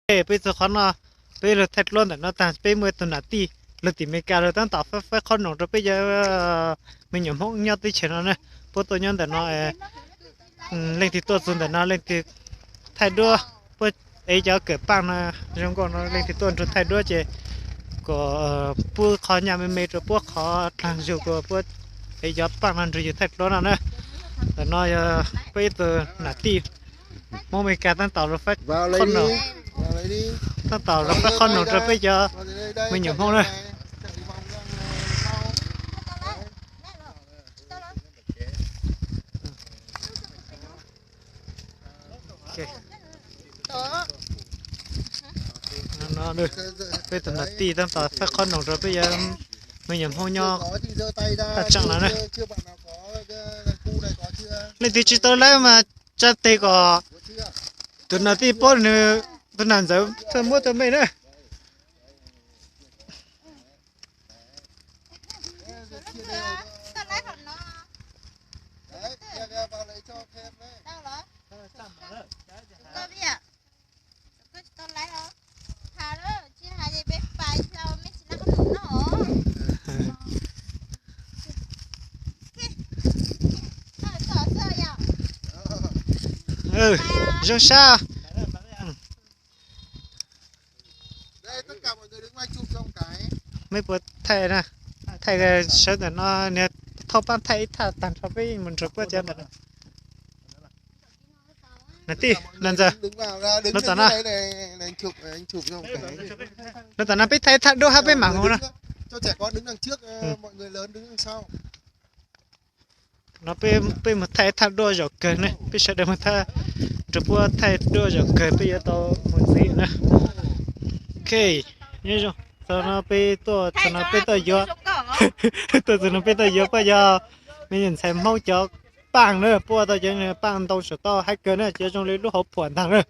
Peb txog qhov no, peb los thaij duab ntawm no tag, peb muaj ib tug nam tij los tim Meskas los tab tom faib qhob noom rau peb cov me nyuam Hmoob nyob teb chaws no na. Puab tuaj nyob ntawm no, leej twg tuaj txug ntawm no leej twg thaij duab, puab ev cov kawm paaj no zoo nkauj no, leej twg tuaj nrug thaij duab ces kom pub qhov nyaj me me rau puab, qhov dlaag zug kuas puab ev cov paaj no nrug yug thaij duab no na. Ntawm no yog peb ib tug nam tij Hmoob Meskas tab tom los faib qhob noom, tab tom los faib qhob noom rau peb cov me nyuam Hmoob na. No, peb tug nam tij tab tom faib qhob noom rau peb cov me nyuam Hmoob nyob thaj tsam no na. Leej twg tsis tau laib mas tsa tes kom tus nam tij paub nws, tus nam ntxawm txawj muab txawj mej na. Zoo sab. Mej puas thaij na, thaij sawv ntawm no, niag thauj paab thaij ib thaj tag nrho peb mus nrug puab cov ntawm no. Nam tij, nam ntxawm, lawv tom no, lawv tom no peb thaij ib thaj duab hab peb maam mus na. No peb, peb mus thaij thaj duab zaum kawg ne, peb sawv daws mus thaij, nrug puab thaij duab zaum kawg peb yuav tau mus ntxiv na. Ok, nyob zoo, txog no peb tuaj, txog no peb tuaj yuav, tuaj txog no peb tuaj yuav puab cov me nyuam ntxhais Hmoob cov paaj na, puab tau cov paaj ntoo saum toj hab kawg na, cov zoo li lub hauv phuam ntag na.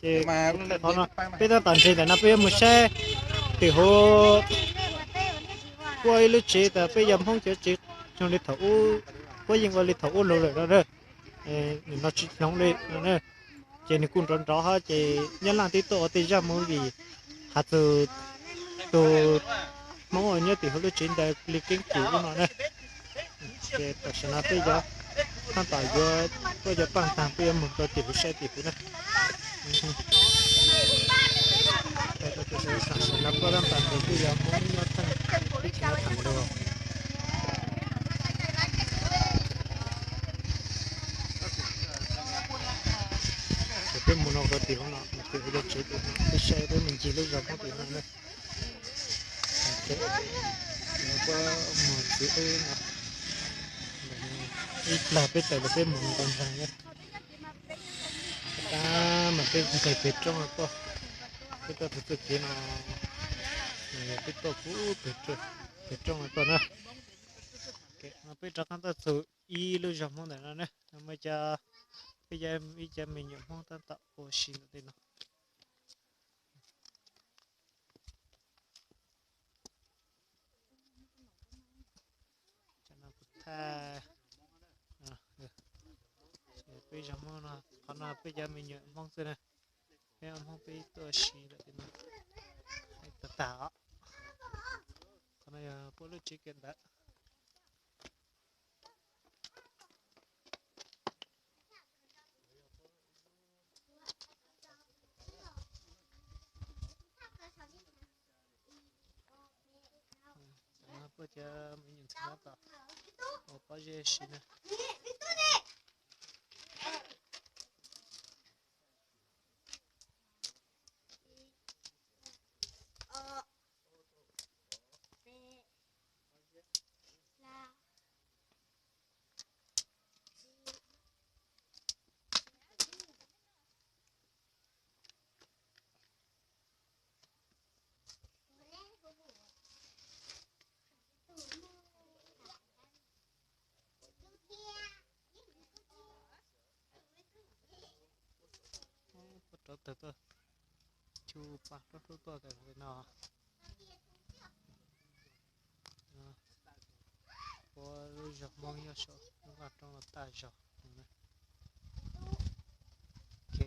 Ces qhov no peb tab tom nres ntawm no peb yuav mus saib tim huv, puab ib lub tsev tas peb yog Hmoob cov tsev zoo li thaum ub, puab yeej ua li thaum ub lug lawm no na. Nim no tsis hloov li no na. Ces nws kuj nrov nrov hab ces Nyab Laj twb tuaj ua tej zaj movie has txug tus Hmoob uas nyob tim huv lub tsev ntawd li keeb kwm ub no na. Ces tam sim no peb yuav tab tom yuav tuaj yuav paaj taag peb yuav moog rau tim huv saib tim huv na. Tam sim no puab tab tom nrug peb yuav Hmoob nyob theej, peb tsis nyob theej dua. Ces peb mus no rau tim huv no, tim huv lub tsev tim no, peb saib peb mus ncig lub zos Hmoob tim no na. Puab mus txiv wb no, ib plag peb tawm los peb mus nkaus nraag na. Tab mas peb nqes peg roob tuaj, peb tuaj txug txoj kev no, peb tuaj pug peg roob no tuaj na. Peb rov qab tuaj txug ib lub zos Hmoob ntawm no na, muaj cov, peb cov, ib cov me nyuam Hmoob tab tom ua si ntawm tej no. Cov no kuv thaij, peb zos Hmoob no, qhov no peb cov me nyuam Hmoob xwb na, peb Hmoob peb tuaj ua si ntawm tej no, tag tag os. Qhov no yog puab lub tsev kiag ntawd. Puab cov me nyuam ntxhais tab tom ua pob zeb si na. Puab rov tawm tuaj, cug pa rov rub tuaj tam no. Puab lub zos Hmoob nyob saum lub nqaj roob no tag zog. Ok,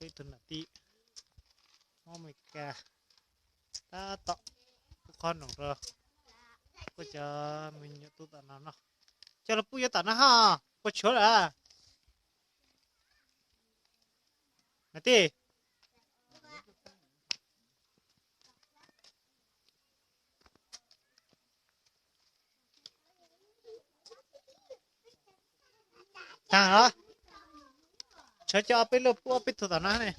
peb tug nam tij Hmoob Amelikas tab tom pub qhob noom rau puab cov me nyuam tub tom no noj. Coj los pub yuav tom no ho, puas tshuav lawm? Nam tij, taag los? Tshuav coj ob peb lub pub ob peb tug tom no ne.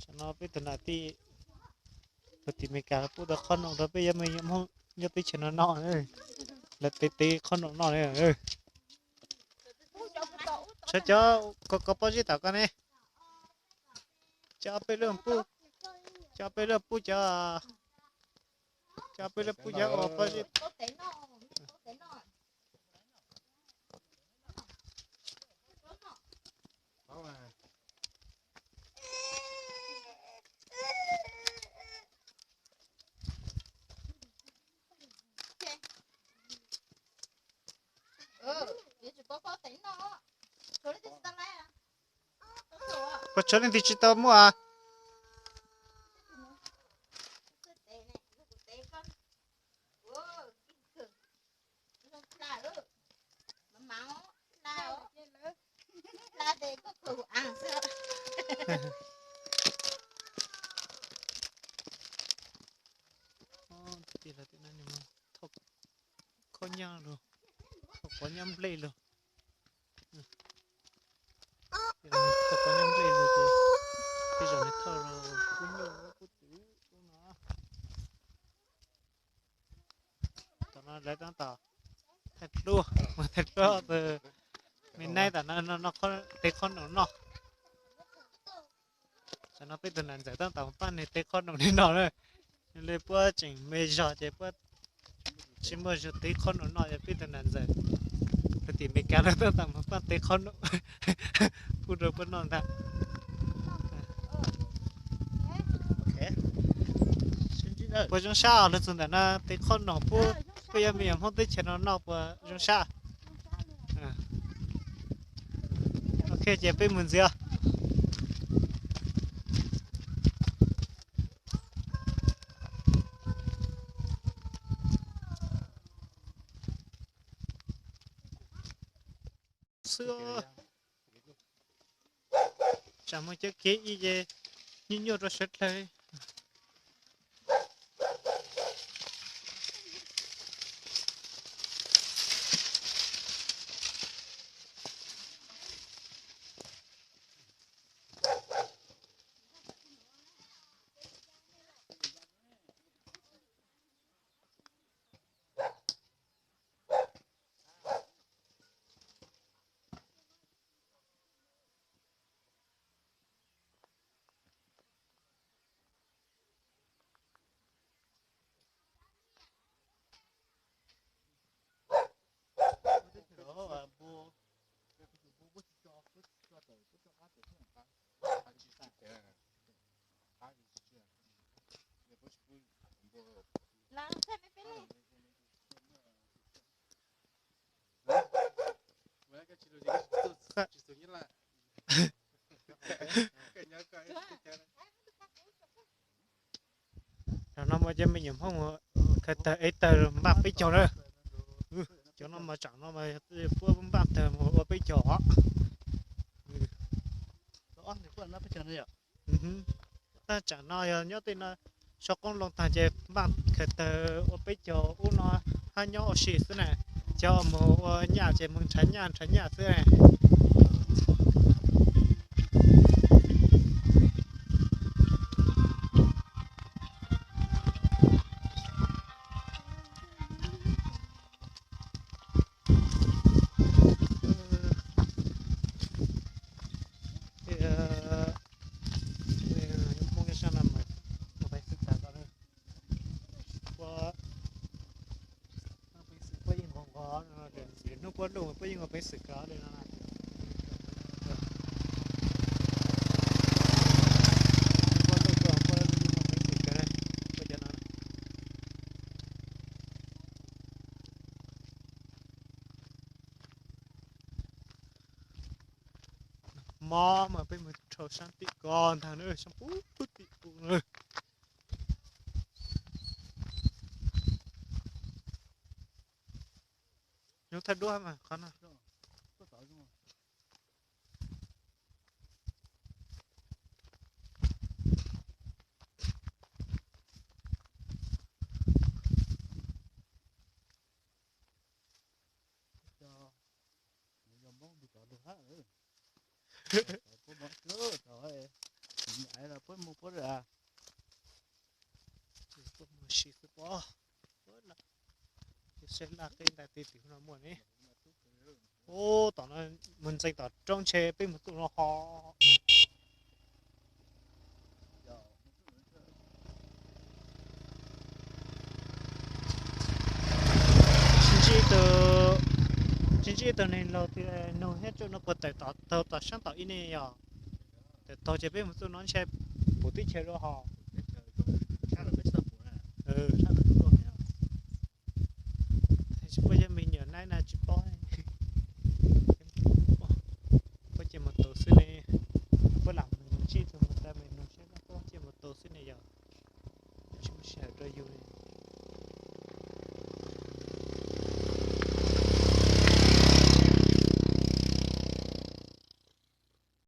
Tam no peb tug nam tij pug tim Amelikas pub tau qhob noom rau peb cov me nyuam Hmoob nyob teb chaws no noj, lawv tev tev qhob noom noj. Tshuav cov ko ko pob zeb tom ko ne. Coj ob peb lub pub, coj ob peb lub pub cov, coj ob peb lub pub cov ua pob zeb. Puas tshuav leej twg tsis tau muaj? Thauj qov nyab lug, thauj qov nyab nplej lug. Thauj qov nyab nplej lug ces tej zaum nws thauj rau kub nyuj kub twm no. Tam no lawv tab tom thaij duab, mus thaij duab tus me naib tam no, tev qhob noom noj. Tam no peb tug nam ntxawm tab tom pab nws tev qhob noom li no na. Li puab tseem me zog ces puab tsis muaj zug tev qhob noom noj, ces peb tug nam ntxawm pug tim Amelikas lawm tab tom mus pab tev qhob noom pub rau puab noj ntag. Puas zoo sab lug txug ntawm no tev qhob noom pub peb cov me nyuam Hmoob teb chaws no noj puas zoo sab? Ok, ces peb mus ntxiv. Xwb, tsam mus cov kev ib ces nyuaj nyuaj rau sawv dlawg. Cov no mas cov me nyuam Hmoob khaws tawg ev tawg npaj peb caug na. Cov no mas tsam no mas puab npaj tawg mus ua peb caug os. Tab tsam no yog nyob tej no sau qoob loo tag ces npaj khaws tawg ua peb caug ub no hab nyob ua si xwb na. Cov mus ua nyaj ces mus nrhav nyaj nrhav nyaj xwb na. Hnub puab luj puab yeej ua peev xwm kawg li no. Puab luj puab yeej ua peev xwm kawg li, puab cov no. Mob mas peb mus rau sab tim ko ntag na, sab pub pub tim pub na. Nyob thaj duab mas qhov no. Puab mus si xwb pob. Saib laj qeb ntais ti tim no muaj ne. Ub, tom no mus ntxeev tom roob ntshe peb mus txoj no ho. Tsis ntsib, tsis ntsib ib tug neeg laus tias nug thiab tsuj no puas tawm tom taug tom sab tom ib ne yog. Tawm taug ces peb mus txoj no ntshe pum teb chaws dua ho. Tsis paub yog me nyuam naib na tsis paub. Puab cia mus tus xwb ne. Puab lam ntsib tug mus tas me nug seb puab cia mus tus xwb ne yog. Tsis muaj sij hawm rau yus.